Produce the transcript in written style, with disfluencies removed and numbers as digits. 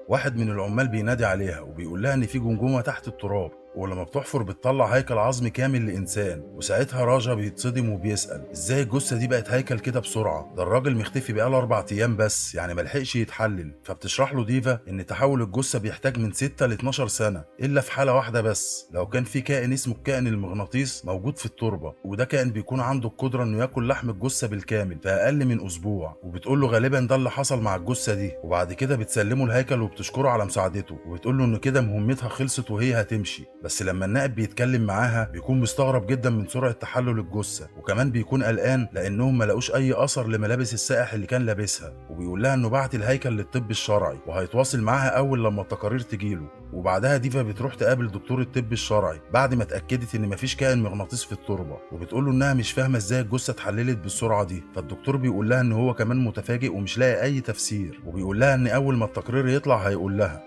واحد من العمال بينادي عليها وبيقول لها ان في جمجمه تحت التراب، ولما بتحفر بتطلع هيكل عظمي كامل لإنسان. وساعتها راجا بيتصدم وبيسأل ازاي الجثة دي بقت هيكل كده بسرعة، ده الراجل مختفي بقاله 4 أيام بس، يعني ملحقش يتحلل. فبتشرح له ديفا ان تحول الجثة بيحتاج من 6 ل 12 سنة، الا في حالة واحدة بس، لو كان في كائن اسمه الكائن المغناطيس موجود في التربة، وده كائن بيكون عنده القدرة انه ياكل لحم الجثة بالكامل في اقل من اسبوع. وبتقول له غالبا ده اللي حصل مع الجثة دي. وبعد كده بتسلمه الهيكل وبتشكره على مساعدته، وبتقول له ان كده مهمتها خلصت وهي هتمشي. بس لما النائب بيتكلم معاها بيكون مستغرب جدا من سرعة تحلل الجثة، وكمان بيكون قلقان لانهم ما لقوش اي اثر لملابس السائح اللي كان لابسها. وبيقول لها انه بعت الهيكل للطب الشرعي وهيتواصل معاها اول لما التقارير تجيله. وبعدها ديفا بتروح تقابل دكتور الطب الشرعي بعد ما اتاكدت ان مفيش كائن مغناطيس في التربة، وبتقول له انها مش فاهمه ازاي الجثة اتحللت بالسرعة دي. فالدكتور بيقول لها ان هو كمان متفاجئ ومش لاقي اي تفسير، وبيقول لها ان اول ما التقرير يطلع هيقول لها.